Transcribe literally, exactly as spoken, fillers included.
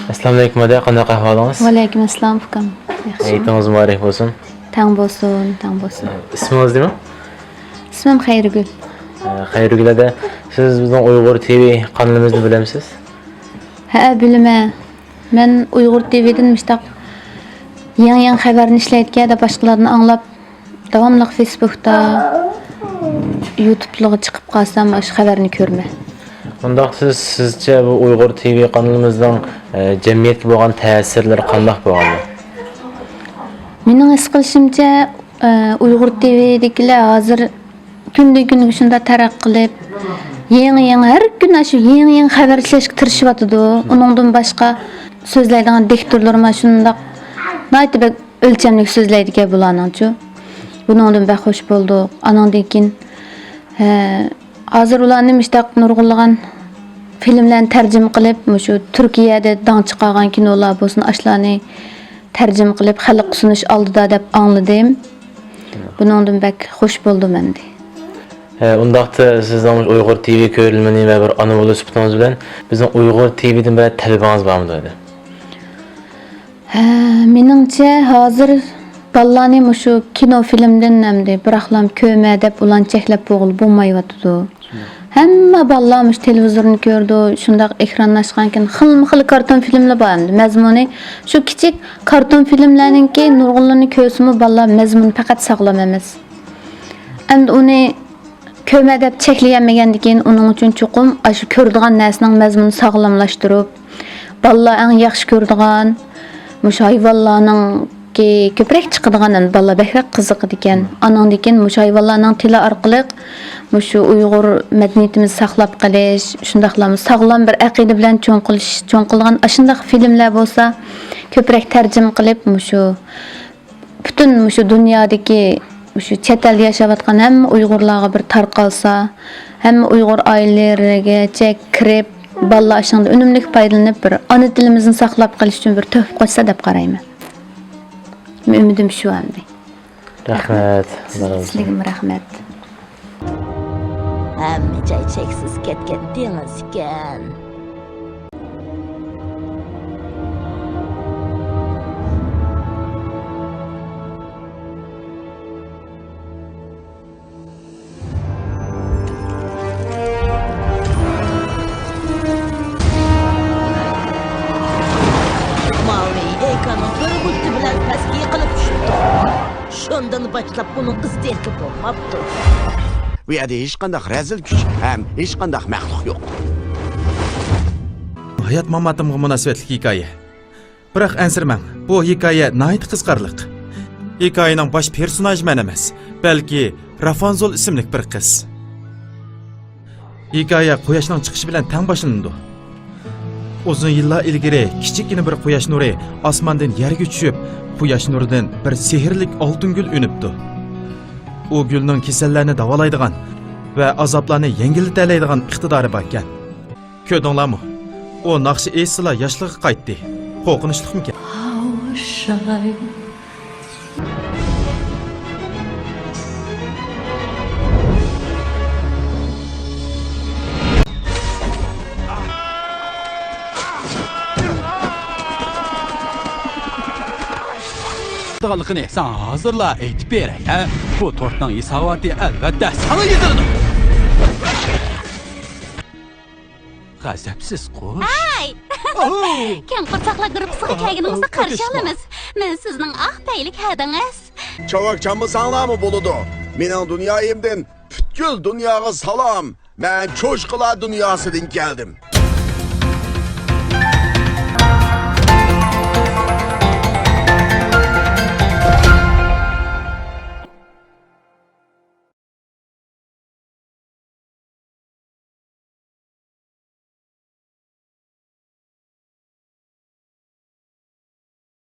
ئەسسالامۇئەلەيكۇم ھەدە، قانداق ئەھۋالىڭىز؟ ۋەئەلەيكۇم ئەسسالام ئۇكام. ياخشى. ھېيتىڭىز مۇبارەك بولسۇن. تەڭ بولسۇن، تەڭ بولسۇن. ئىسمىڭىز نېمە؟ ئىسمىم خەيرىگۈل. ئە، خەيرىگۈل ھەدە، سىز بىزنىڭ ئۇيغۇر تىۋى قانىلىمىزنى بىلەمسىز؟ ھە، بىلىمەن. مەن ئۇيغۇر تىۋىدىن مۇشتاق يېڭى-يېڭى خەۋەرنى ئىشلەيدىكەن دەپ باشقىلاردىن ئاڭلاپ، داۋاملىق فېيسبۇكتا، يۇتۇبلارغا چىقىپ قالسام، ئاشۇ خەۋەرنى كۆرىمەن. ئۇنداق سىز، سىزچە بۇ ئۇيغۇر تىۋى قانىلىمىزنىڭ، ئە، جەمئىيەتكە بولغان تەسىرلىرى قانداق بولغان؟ مېنىڭ ھېس قىلىشىمچە، ئە، ئۇيغۇر تىۋىدىكىلەر ھازىر كۈندىن كۈنگە شۇنداق تەرەققىي قىلىپ، يېڭى-يېڭى، ھەر كۈنى شۇ يېڭى-يېڭى خەۋەر ئىشلەشكە تىرىشىۋاتىدۇ. ئۇنىڭدىن باشقا سۆزلەيدىغان دىكتورلىرىمۇ شۇنداق ناھايىتى بەك ئۆلچەملىك سۆزلەيدىكەن بۇلارنىڭچۇ. بۇنىڭدىن بەك خوش بولدۇق. ئانىڭدىن كېيىن، ھە، ھازىر ئۇلارنى مۇشتاق نۇرغۇنلىغان فىلىملەرنى تەرجىمە قىلىپ، مۇشۇ تۈركىيەدە داڭ چىقارغان كىنولار بولسۇن، ئاشۇلارنى تەرجىمە قىلىپ خەلققە سۇنۇش ئالدىدا دەپ ئاڭلىدىم. بۇنىڭدىن بەك خوش بولدۇم ئەمدى. ھە، ئۇنداقتا سىزنىڭ ئۇيغۇر تىۋى كۆرۈرمىنى ۋە بىر ئانا بولۇش سۈپىتىڭىز بىلەن بىزنىڭ ئۇيغۇر تىۋىدىن بىرەر تەلىپىڭىز بارمىدۇ ئەمدى؟ ھە، مېنىڭچە ھازىر بالىلارنى مۇشۇ كىنو فىلىمدىن ئەمدى بىراقلام كۆرمە دەپ ئۇلارنى چەكلەپ بولغىلى بولمايۋاتىدۇ. ھەممە بالىلار مۇشۇ تېلېۋىزورنى كۆرىدۇ، شۇنداق ئېكرانلاشقانكىن خىلمۇ خىل كارتون فىلىملار بار ئەمدى مەزمۇنى. شۇ كىچىك كارتون فىلىملەرنىڭكى نۇرغۇنلىرىنى كۆرسىمۇ بالىلار مەزمۇنى پەقەت ساغلام ئەمەس. ئەمدى ئۇنى كۆرمە دەپ چەكلىيەلمىگەندىكىن ئۇنىڭ ئۈچۈن چوقۇم ئاشۇ كۆرىدىغان نەرسىنىڭ مەزمۇنىنى ساغلاملاشتۇرۇپ، بالىلار ئەڭ ياخشى كۆرىدىغان مۇشۇ ھايۋانلارنىڭكى كۆپرەك چىقىدىغان، ئەمدى بالىلار بەكرەك قىزىقىدىكەن. ئانىڭدىن كېيىن مۇشۇ ھايۋانلارنىڭ تىلى ئارقىلىق مۇشۇ ئۇيغۇر مەدەنىيىتىمىزنى ساقلاپ قېلىش، شۇنداقلا ساغلام بىر ئەقىدە بىلەن چوڭ قىلىش، چوڭ قىلغان ئاشۇنداق فىلىملەر بولسا كۆپرەك تەرجىمە قىلىپ مۇشۇ پۈتۈن مۇشۇ دۇنيادىكى، مۇشۇ چەت ئەلدە ياشاۋاتقان ھەممە ئۇيغۇرلارغا بىر تارقالسا، ھەممە ئۇيغۇر ئائىلىلىرىگىچە كىرىپ، بالىلار ئاشۇنىڭدىن ئۈنۈملۈك پايدىلىنىپ، بىر ئانا تىلىمىزنى ساقلاپ قېلىش ئۈچۈن بىر تۆھپە قوشسا دەپ قارايمەن. ئۈمىدىم شۇ ئەمدى. رەھمەت. سىز-، سىزگىمۇ رەھمەت. ھەممە جاي چەكسىز كەتكەن دېڭىز ئىكەن. ماۋى ھېيكانىڭ بىر مۇشتى بىلەن پەسكە يىقىلىپ چۈشۈپتۇ. شۇندىن باشلاپ ئۇنىڭ ئىزدىنىشى بولماپتۇ. بۇ يەردە ھېچقانداق رەزىل كۈچ ھەم ھېچقانداق مەخلۇق يوق. ھايات-ماماتىمغا مۇناسىۋەتلىك ھېكايە. بىراق ئەنسىرىمەڭ، بۇ ھېكايە ناھايىتى قىزىقارلىق. ھېكايىنىڭ باش پېرسوناژى مەن ئەمەس، بەلكى رافانزول ئىسىملىك بىر قىز. ھېكايە قۇياشنىڭ چىقىشى بىلەن تەڭ باشلىنىدۇ. ئۇزۇن يىللار ئىلگىرى كىچىككىنە بىر قۇياش نۇرى ئاسماندىن يەرگە چۈشۈپ، قۇياش نۇرىدىن بىر سېھىرلىك ئالتۇن گۈل ئۈنۈپتۇ. ئۇ گۈلنىڭ كېسەللەرنى داۋالايدىغان ۋە ئازابلارنى يەڭگىللىتەلەيدىغان ئىقتىدارى باركەن. كۆردۈڭلارمۇ؟ ئۇ ناخشا ئېيتسىلا ياشلىقىغا قايتتى. قورقۇنچلۇقمىكەن؟ دېگەنلىكىنى ساڭا ھازىرلا ئېيتىپ بېرەي، ھە؟ بۇ تورتنىڭ ھېساباتى ئەلۋەتتە ساڭا يېزىلىدۇ. غەزەپسىز قۇش. ھاي! كەڭ قورساقلار گۇرۇپپىسىغا كەلگىنىڭىزنى قارشى ئالىمىز. مەن سىزنىڭ ئاق پەيلىك ھەدىڭىز. چاۋاك چالمىساڭلارمۇ بولىدۇ. مېنىڭ دۇنيايىمدىن پۈتكۈل دۇنياغا سالام. مەن چوشقىلار دۇنياسىدىن كەلدىم.